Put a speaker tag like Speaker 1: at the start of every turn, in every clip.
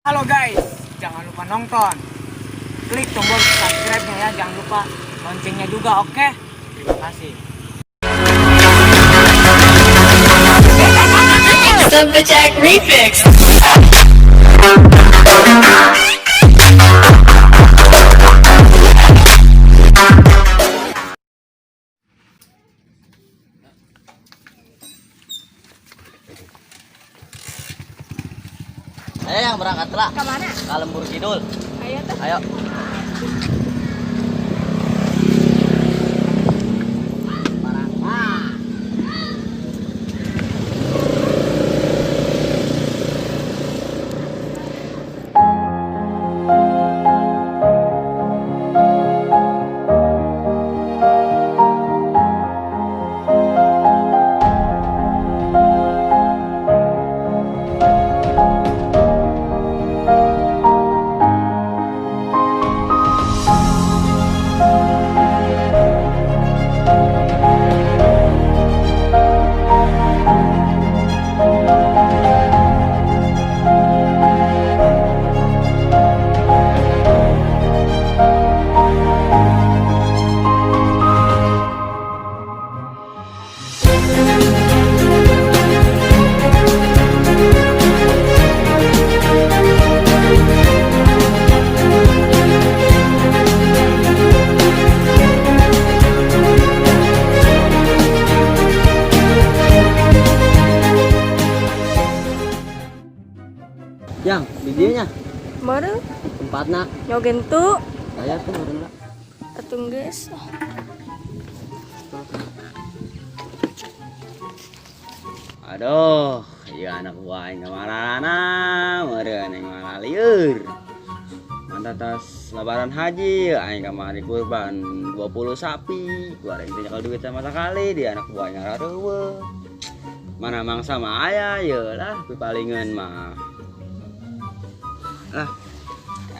Speaker 1: Halo guys, jangan lupa nonton. Klik tombol subscribe-nya ya, jangan lupa loncengnya juga, oke? Terima kasih.
Speaker 2: Jack Remix.
Speaker 3: Ayo yang berangkat lah.
Speaker 4: Ke mana?
Speaker 3: Ke Lembur Kidul.
Speaker 4: Ayo tuh.
Speaker 3: Ayo. Berangkat. Yang, di dieu nya.
Speaker 4: Baru
Speaker 3: Tempatna.
Speaker 4: nyogen tuh.
Speaker 3: Saya tuh urang lah.
Speaker 4: Atuh geus.
Speaker 3: Aduh, iya anak buah aing kamarana, meureun aing malah lieur. Mantap tas lebaran haji, aing kamari kurban 20 sapi. Gua aing teh nyekel duit sama sekali, dia anak buah aing ngarareueuh. Mana mangsa mah aya ye lah, pipalingeun mah. Lah,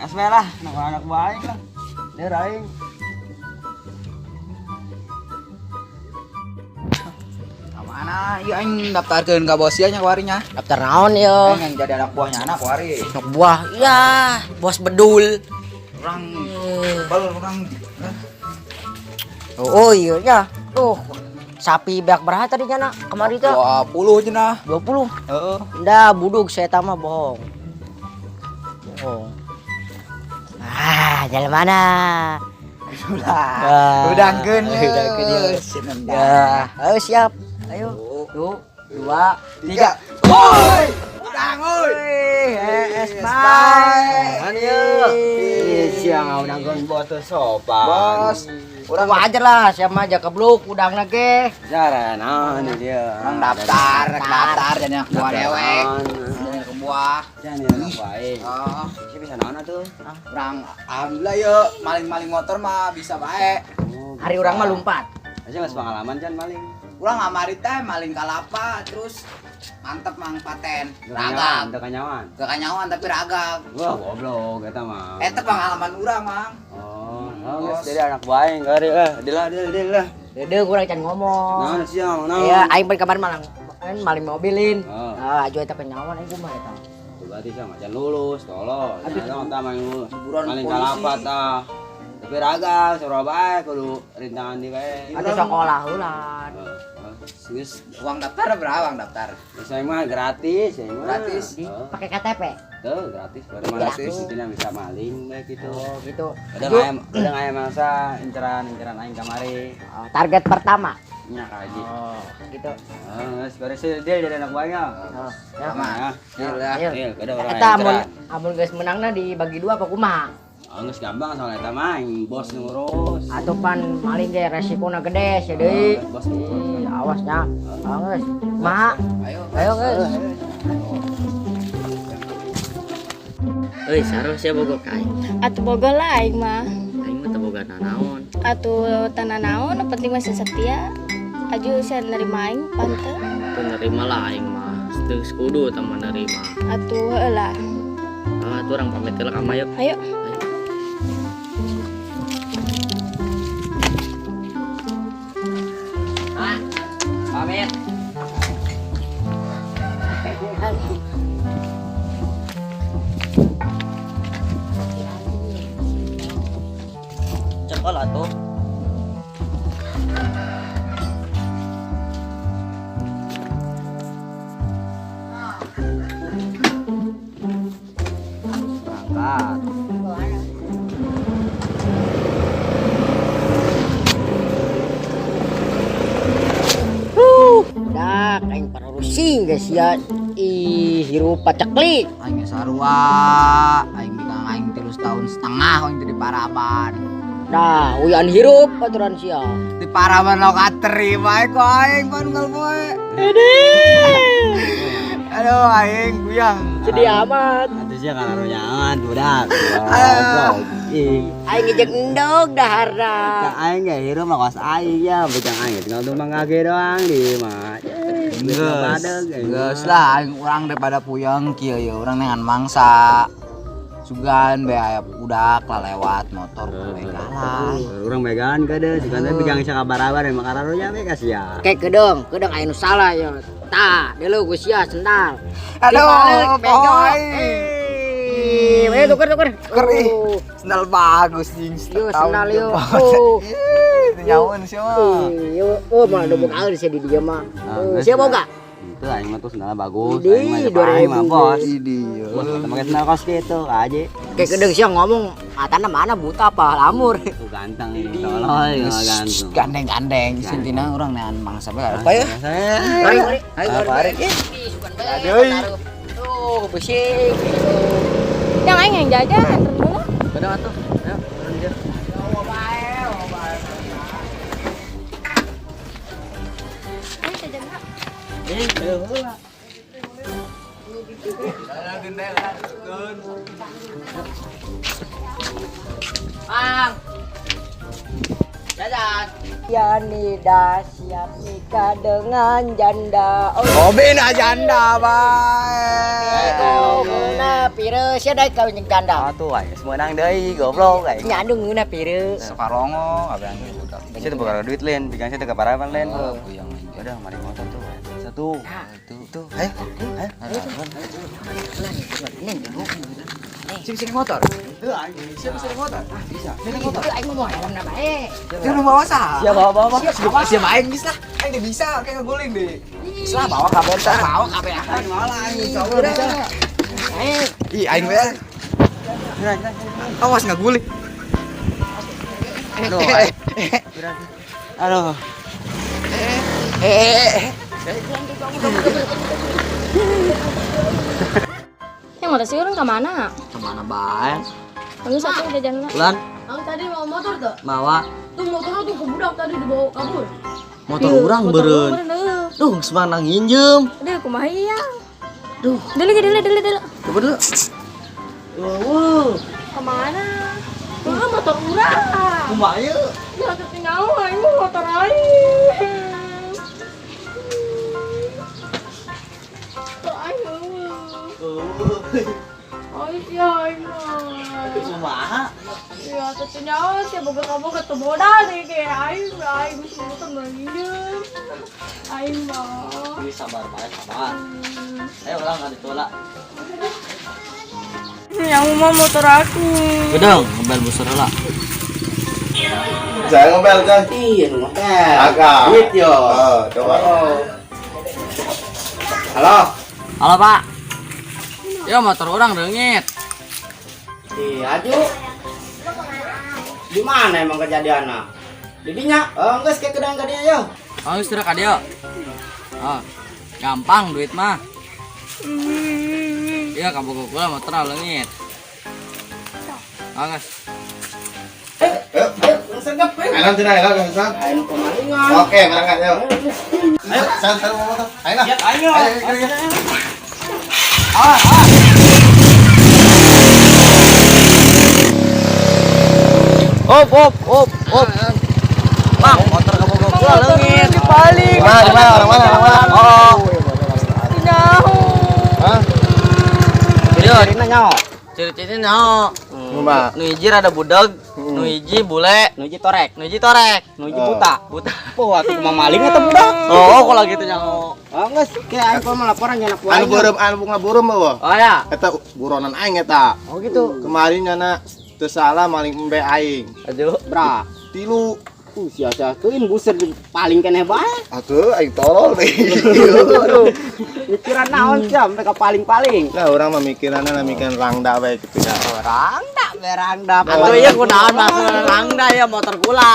Speaker 3: SW lah, anak buah aing lah. Lieur aing.
Speaker 5: Mana ieu aing daftarkeun ka bos ieu nya kuari nya.
Speaker 6: Daftar naon ya?
Speaker 5: Aing yang jadi anak buahnya anak kuari.
Speaker 6: Anak buah, iya, bos bedul.
Speaker 5: Urang bel urang.
Speaker 6: Oh, oh iya ya. Tuh, sapi beak berapa tadi nya nak? Kemari tuh
Speaker 5: 20 cenah.
Speaker 6: 20.
Speaker 5: Heeh.
Speaker 6: Ndah, buduk saya mah bohong. Bohong. Ah, jalan mana?
Speaker 5: Udah. Udangkeun.
Speaker 6: Udangkeun ya.
Speaker 5: Sinenda.
Speaker 6: Ya, ayo siap. Ayo. Tuh, dua,
Speaker 5: Tiga. Woi! Udang euy.
Speaker 6: Es bye.
Speaker 3: Kan ieu. Ih, siang udangkeun bos teh sopan.
Speaker 5: Bos,
Speaker 6: Urang wajar lah, siapa aja kebluk udang lagi.
Speaker 3: Jaran naon dia.
Speaker 5: Urang daftar, rek daftar jadi anak buah dewek. Jadi anak buah.
Speaker 3: Jangan ya anak buah aing.
Speaker 5: Oh,
Speaker 3: Si bisa naon atuh?
Speaker 5: urang alhamdulillah yeuh maling-maling motor mah bisa bae.
Speaker 6: Hari urang mah lompat.
Speaker 3: Aja geus pengalaman can maling.
Speaker 5: Urang ngamari teh maling kalapa terus mantep mang paten. Ragam.
Speaker 3: Teu kanyawan.
Speaker 5: Gak kanyawan tapi ragam.
Speaker 3: Wah, goblok eta mah.
Speaker 5: Eta pengalaman urang, Mang.
Speaker 3: Oh, geus jadi anak buah aing kari lah. Dilah, dilah, dilah.
Speaker 6: Dede kurang can ngomong.
Speaker 3: Naon siang, naon.
Speaker 6: Iya, aing pan kabar malang kan maling mobilin.
Speaker 3: Oh.
Speaker 6: Ah, aju eta kenyawan aing kumaha eta.
Speaker 3: Tuh berarti sama can lulus, tolol. Jangan tah maling lulus.
Speaker 5: Hiburan
Speaker 3: Maling
Speaker 5: polisi.
Speaker 3: kalapa tah. Tapi ragam, sora bae kudu rintangan di bae.
Speaker 6: Atuh sekolah heula.
Speaker 3: Geus
Speaker 5: Uang daftar berapa uang daftar?
Speaker 3: saya mah gratis, saya mah.
Speaker 5: Gratis.
Speaker 3: Oh,
Speaker 6: Pakai KTP.
Speaker 3: tuh gratis. Baru mana
Speaker 5: Gratis.
Speaker 3: intinya bisa maling bae gitu.
Speaker 6: Oh, gitu.
Speaker 3: Kadang aya mangsa inceran-inceran aing kamari.
Speaker 6: Oh, target pertama.
Speaker 3: Nya kaji.
Speaker 6: Oh, gitu.
Speaker 3: Oh, geus beres dia jadi anak buahnya.
Speaker 6: Oh, ya.
Speaker 5: Sama.
Speaker 3: Ya.
Speaker 5: Deal ya.
Speaker 6: Ayo.
Speaker 3: Deal, kada orang
Speaker 6: Eta amun
Speaker 3: inceran.
Speaker 6: amun geus menangna dibagi dua apa kumaha?
Speaker 3: Oh, geus gampang soalnya eta mah aing bos nu ngurus.
Speaker 6: Atau pan maling ge resikona gede sia deui.
Speaker 3: Oh, bos nu ngurus.
Speaker 6: Ih, awas nya. Oh, geus. Kumaha?
Speaker 5: Ayo.
Speaker 6: Ayo geus.
Speaker 7: Euy, saruh sia bogo ka aing.
Speaker 4: Atuh bogo lah aing mah.
Speaker 7: Aing mah teu boga nanaon.
Speaker 4: Atuh tanah naon, nu penting masih setia. Aju saya nerima aing pante.
Speaker 7: Teu nerima lah aing mah. Teu kudu tah mah nerima.
Speaker 4: Atuh heuh lah.
Speaker 7: Ah, atuh urang pamit heula ka Mak yuk.
Speaker 4: Ayo.
Speaker 7: Ayo.
Speaker 3: Ah, pamit. Telat.
Speaker 6: Dak aing pararusing guys ya. Ih, hirup paceklik.
Speaker 5: Aing ge sarua, aing bikang aing 3,5 tahun aing teh di Paraban.
Speaker 6: Dah, uyan hirup aturan sia.
Speaker 5: Di Paraban lo katerima ku aing pan poe. Aduh aing kuyang.
Speaker 6: Sedih amat.
Speaker 3: Atuh sia kararunya amat budak.
Speaker 5: Ah.
Speaker 3: Goblok. Ih.
Speaker 6: Aing ngejek endog daharna.
Speaker 3: Ka aing ge hirup mah kos aing ya, bejang aing tinggal tumpang kaki doang di mah.
Speaker 5: Geus, geus lah aing urang daripada puyeng kieu ya urang nengan mangsa. Sugan be aya budak lah lewat motor begalan.
Speaker 3: Urang begalan kade, sugan teh bejang sakabarabar emang kararunya we ka sia.
Speaker 6: Kayak kedeng, kedeng aing nu salah ya. Tah, deuleu geus sia sendal.
Speaker 5: Aduh,
Speaker 6: Dibalik, bego.
Speaker 5: boy.
Speaker 6: Eh, ayo tuker tuker.
Speaker 5: Tuker, ih.
Speaker 6: Oh,
Speaker 5: Sendal bagus jing.
Speaker 6: Yo sendal yo. Oh.
Speaker 5: Ih, teu nyaun sih mah.
Speaker 6: Ih, oh malah udah buka sih di dia mah.
Speaker 3: Ah,
Speaker 6: Oh, siapa boga?
Speaker 3: Itu aing mah tuh sendalnya bagus,
Speaker 6: Idi,
Speaker 3: aing mah siapa aing mah
Speaker 6: 2000.
Speaker 3: bos.
Speaker 5: Idi yo.
Speaker 3: Bos kita pakai sendal kos gitu aja.
Speaker 6: Kayak kedeng sih ngomong, atana mana buta apa lamur.
Speaker 3: Tuh ganteng ini, tolol ya ganteng.
Speaker 5: Gandeng-gandeng intina urang neangan mangsa bae. Apa ya?
Speaker 6: Mari, mari.
Speaker 5: Ayo mari.
Speaker 6: Aduh. Tuh, pusing.
Speaker 4: Yang aing yang jajan, turun dulu.
Speaker 7: Bener atuh. Ayo, turun dia.
Speaker 4: Aing jajan lah.
Speaker 7: Bang. Jajan.
Speaker 6: Yanida siap nikah dengan janda. Oh,
Speaker 5: Obina janda bae.
Speaker 6: oh, ngeuna pire sia daek kawin jeung janda.
Speaker 3: Atuh aing geus meunang deui goblok aing.
Speaker 6: Nyandung ngeuna pire.
Speaker 5: Sekarongo kabeh anjing budak.
Speaker 3: Sia teu boga duit lain, bigang sia teu kaparaban lain.
Speaker 5: Oh, puyeng aing.
Speaker 3: Udah mari motor tuh. Satu.
Speaker 5: Tuh, tuh. Ayo, ayo. Siapa sih motor? Siapa sih motor? Bisa. Siapa motor?
Speaker 6: Aing ngomong helm na bae.
Speaker 5: Dia nu bawa sah.
Speaker 3: Siap bawa bawa.
Speaker 5: Siapa siapa aing geus lah. Aing teh bisa kayak ngeguling deh. Geus lah bawa kabeh tah. Bawa kabeh. Aing malah aing insyaallah bisa. Ih, aing we. Awas ngaguling.
Speaker 3: Aduh. Aduh.
Speaker 4: Yang mau sih urang ke mana?
Speaker 7: Kemana bae?
Speaker 4: Kamu satu jajan lah.
Speaker 7: Bulan,
Speaker 4: Ang tadi mau motor tuh.
Speaker 7: mawa
Speaker 4: Tuh motornya tuh kebudak tadi dibawa kabur.
Speaker 7: motor urang beureun. Duh, semanang nginjem.
Speaker 4: Aduh, kumaha ieu? Duh. Dulu dulu dulu dulu.
Speaker 7: Coba dulu. Wow,
Speaker 4: Kemana? Tuh motor urang.
Speaker 7: kumaha ieu?
Speaker 4: Ya ketinggalan aing mah motor aing. Tuh aing eueuh. Oh iya aing mah.
Speaker 7: Kumaha?
Speaker 4: Iya ketinggalan sih boga kamu ketemu modal deh kayak aing aing geus motor nginjem. Aing mah.
Speaker 7: Ih, sabar bae, sabar. Ayo urang ka ditu lah.
Speaker 4: Yang mau motor aku.
Speaker 7: Gedeng, ngebel busur lah.
Speaker 8: Saya ngobel kan?
Speaker 3: Iya, nu ngepel.
Speaker 8: Agak.
Speaker 3: Duit yo.
Speaker 8: Oh, coba.
Speaker 3: Halo.
Speaker 7: Halo, Pak. Yo motor orang reungit.
Speaker 3: Iya, aju. Di mana emang kejadianna? Di dinya. Oh, geus ke kedang ka dinya yo.
Speaker 7: Oh, geus ka dieu. Oh, gampang duit mah. Iya, kamu kula motor leungit. Oh, geus.
Speaker 8: Ayo tina, ayo langsung.
Speaker 3: Ayo pemalingan.
Speaker 8: Oke, berangkat yuk. Ayo, san san mau motor. Ayo lah.
Speaker 3: Ayo.
Speaker 8: Ayo, ayo, ayo.
Speaker 7: Op, op, op, op. Bang, motor kamu kula leungit.
Speaker 8: Gimana, gimana, orang mana, orang mana?
Speaker 7: Oh,
Speaker 8: Hah?
Speaker 7: iya,
Speaker 3: Ciri-cirina nyaho.
Speaker 7: ciri-ciri nyaho.
Speaker 8: Kumaha?
Speaker 7: Nu hiji rada budeg, nu hiji bule,
Speaker 3: Nu hiji torek,
Speaker 7: nu hiji torek,
Speaker 3: nu hiji buta.
Speaker 7: Buta.
Speaker 3: Wah, atuh kumaha maling eta budak.
Speaker 7: Oh, kalau gitu nyaho.
Speaker 3: Oh, geus, ke aing mah laporan nya ku
Speaker 8: Anu
Speaker 3: aing.
Speaker 8: beureum, anu bunga beureum eueuh.
Speaker 7: Oh ya.
Speaker 8: Eta buronan aing eta.
Speaker 3: Oh gitu.
Speaker 8: Kemarin nyana teu salah maling embe aing.
Speaker 7: Aduh.
Speaker 3: Bra.
Speaker 8: Tilu.
Speaker 7: Sia-siakeun buser paling keneh bae.
Speaker 8: Atuh aing tolol deh.
Speaker 7: Aduh. Mikiran naon sia mereka paling-paling.
Speaker 8: Lah urang mah mikiranna lah mikiran rangda bae kitu ya.
Speaker 7: Rangda berangda.
Speaker 6: Atuh ieu kunaon maksudna rangda ya motor kula.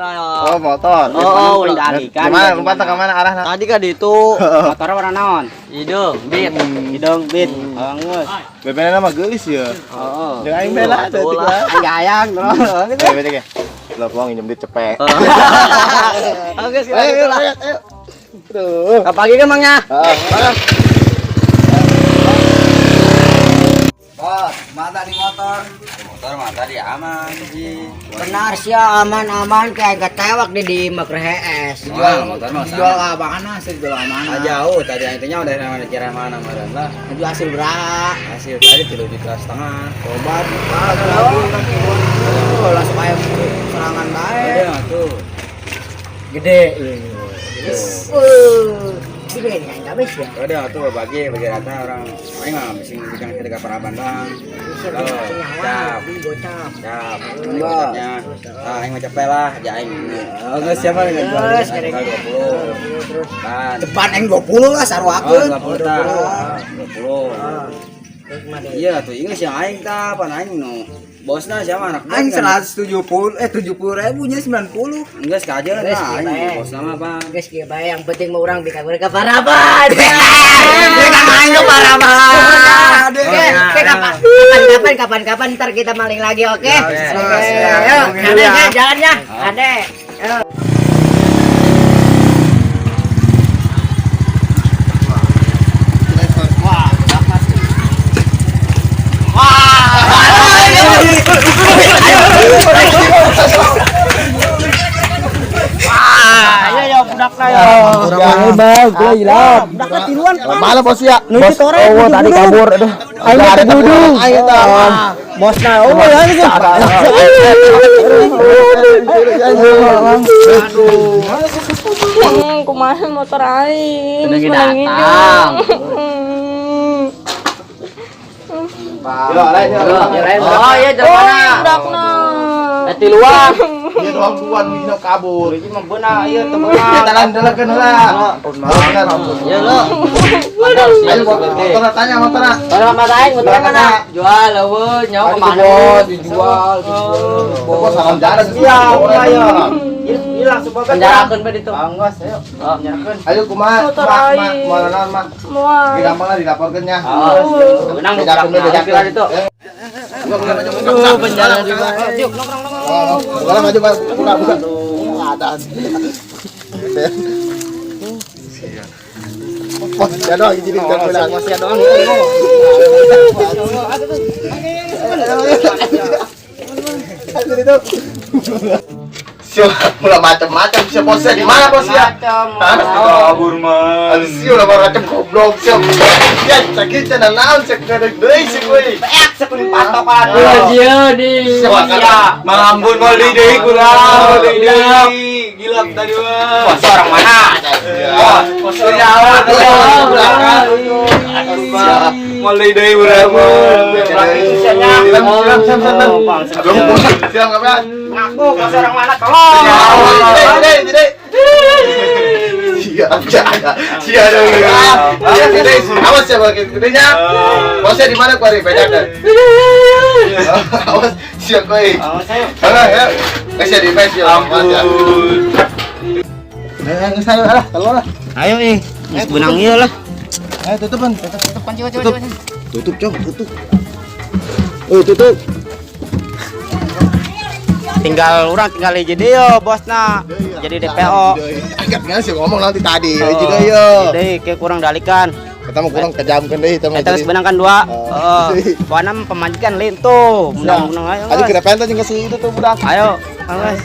Speaker 8: Oh, motor.
Speaker 7: Oh, ulah dialihkan.
Speaker 8: Gimana lompat ke mana arahna?
Speaker 6: Tadi kan itu
Speaker 7: Motor warna naon?
Speaker 6: hidung, bit.
Speaker 7: Hidung bit. Oh, geus.
Speaker 8: Bebena mah geulis ya.
Speaker 7: Heeh.
Speaker 8: Jeung aing bela teh
Speaker 6: Ulah.
Speaker 7: Aing hayang terus.
Speaker 8: Eh, beda ge. Lah pulang nginjem duit cepet.
Speaker 6: Oke,
Speaker 8: Ayo,
Speaker 6: silakan
Speaker 8: ayo,
Speaker 6: lah.
Speaker 8: ayo, ayo. Aduh.
Speaker 6: Pagi kan Mang ya?
Speaker 8: Ah, ah.
Speaker 5: Bos, mata di motor.
Speaker 3: Motor mah tadi aman sih.
Speaker 6: Benar sih aman-aman kayak gak tewak di imah hees.
Speaker 3: Wah, motor mah
Speaker 5: Dijual ke abangan hasil jual ke mana?
Speaker 3: Ah, jauh tadi intinya udah mana kira mana meureun lah.
Speaker 5: Jual hasil berapa?
Speaker 3: Hasil tadi 3,5 juta.
Speaker 5: Coba buka langsung ayam serangan bae.
Speaker 3: Ada tuh.
Speaker 6: Gede. Gede kan habis ya.
Speaker 3: Udah tuh bagi bagi rata orang. Aing mah bising bikin ketika paraban bang. Oh, siap.
Speaker 6: Bocah.
Speaker 3: Siap. Ini gocapnya. Ah, aing mah capek lah, ja aing. Oh, geus siapa nih jual?
Speaker 6: Geus,
Speaker 3: Jual 20.
Speaker 6: Terus
Speaker 3: Pan.
Speaker 5: Cepat aing 20 lah
Speaker 3: Oh,
Speaker 5: saruakeun.
Speaker 3: 20 tah. 20. Iya tuh, ingat yang aing tah, pan aing nu. Bosna siapa anak
Speaker 5: Aing
Speaker 3: kan?
Speaker 5: 170 70 ribu nya 90.
Speaker 3: Enggak sekaja
Speaker 6: Geus,
Speaker 3: lah, aing
Speaker 6: bae.
Speaker 3: bosna mah bang.
Speaker 6: Geus kieu bae yang penting mah urang bika mereka paraban.
Speaker 5: Mereka main ke paraban.
Speaker 6: Oke, oke, kapan kapan kapan kapan ntar kita maling lagi, oke? Oke, ayo, ade, jalannya, ade. Ayo.
Speaker 8: Mana bos ya? Bos, oh tadi kabur aduh. Aing terbunuh. Aing tah.
Speaker 7: Bosna oh ya geus.
Speaker 4: Kumaha motor aing
Speaker 6: Tenang
Speaker 4: geus menang
Speaker 6: datang.
Speaker 8: Yo, lain yo.
Speaker 6: Oh iya
Speaker 4: Oh,
Speaker 6: jalan mana?
Speaker 4: budakna.
Speaker 6: Eh tiluan.
Speaker 8: Iya doang duan wino kabur.
Speaker 7: Ini mah beunang ieu teu beunang.
Speaker 8: Ya talan delekeun heula. Bener.
Speaker 6: Ya lo.
Speaker 8: Ayo motor tanya motor.
Speaker 6: Kalau mata aing motor mana? Jual eueuh nyawa
Speaker 5: Tadi
Speaker 6: kemana?
Speaker 5: bos dijual, dijual.
Speaker 8: Bos salam jalan
Speaker 7: Iya, ulah ya. Ieu langsung bae.
Speaker 6: Penjarakeun bae ditu.
Speaker 7: Anggas ayo. Penjarakeun.
Speaker 8: Ayo kumaha?
Speaker 4: Motor
Speaker 8: Mak, mak,
Speaker 4: aing.
Speaker 8: mana naon, mak?
Speaker 4: Moal.
Speaker 8: Gampang lah dilaporkeun nya.
Speaker 6: Menang
Speaker 8: Bedakeun, bedakeun.
Speaker 6: itu.
Speaker 8: Aduh,
Speaker 6: penjara di mana?
Speaker 8: Buka maju, Pak. Buka, buka. Ada. Bos, ya doang jadi jangan bilang.
Speaker 7: Bos ya doang.
Speaker 8: Siap, mulai macam-macam siap bosnya di mana bos ya? Kabur mah. Siap lah macam goblok siap. Ya sakit cenah naon cek gede deui sih gue.
Speaker 7: Beak sekuning patokan.
Speaker 6: Iya di.
Speaker 8: Siap kata.
Speaker 3: Mangambun mau deui deui kurang, deui deui. Gila tadi mah.
Speaker 7: Bos orang mana?
Speaker 3: Bos Jawa,
Speaker 8: Siap.
Speaker 3: Mau deui deui urang mah.
Speaker 8: Siap, siap, siap, siap. Siap, kapan?
Speaker 7: Ngaku bos orang mana tolong.
Speaker 8: Tidak, tidak. Siap, siap, siap dong. Siap, tidak. Awas ya, bang. Gedenya. Bosnya di mana kuari? Bedakan. Awas, siap koi.
Speaker 7: Awas ayo.
Speaker 8: Ayo, ayo. Kasih di face ya. Ampun. Eh, saya lah, keluar lah.
Speaker 7: Ayo ih. Geus beunang ieu lah.
Speaker 8: Ayo tutupan, tutup,
Speaker 1: Tutup kunci, kunci,
Speaker 8: Tutup.
Speaker 1: kunci.
Speaker 8: Tutup, cong, tutup. Oh, tutup.
Speaker 7: Tinggal urang tinggal hiji deui yo bosna. Jadi DPO.
Speaker 8: Agak nggak sih ngomong nanti tadi. Hiji deui yo.
Speaker 7: Deui ke kurang dalikan.
Speaker 8: Kita mau kurang kejamkeun deui, kita mau.
Speaker 7: Eta geus beunang kan dua.
Speaker 8: Oh.
Speaker 7: Heeh. Pokona mah pemajikan lain tuh. Menang-menang ayo.
Speaker 8: Ayo kira pengen jeung si itu tuh budak.
Speaker 7: Ayo, awas.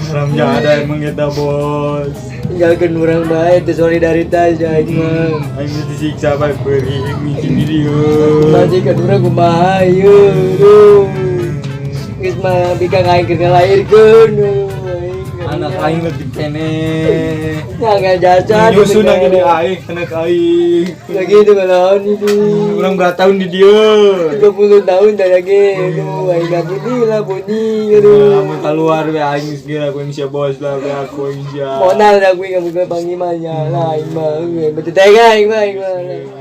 Speaker 3: Haramnya ada emang kita bos.
Speaker 6: Tinggalkeun urang bae teu solidaritas ya aing mah.
Speaker 3: Aing disiksa bae beuring micin di dieu.
Speaker 6: Majikan urang kumaha ieu. Duh. Geus mah bika aing keur ngalahirkeun. Aing.
Speaker 9: Anak aing lebih keneh.
Speaker 6: Jangan jasa.
Speaker 9: Nyusun lagi di aing, anak aing.
Speaker 6: Lagi itu kalau itu.
Speaker 9: Urang berapa tahun di dia?
Speaker 6: 30 tahun dah lagi. Aduh, aing dah bunyi lah bunyi. Aduh.
Speaker 9: Lamun keluar we aing geus geura ku sia bos lah we aku aing sia.
Speaker 6: Modal dah gue nggak buka panggilannya lah aing mah. Betul tega aing mah aing mah.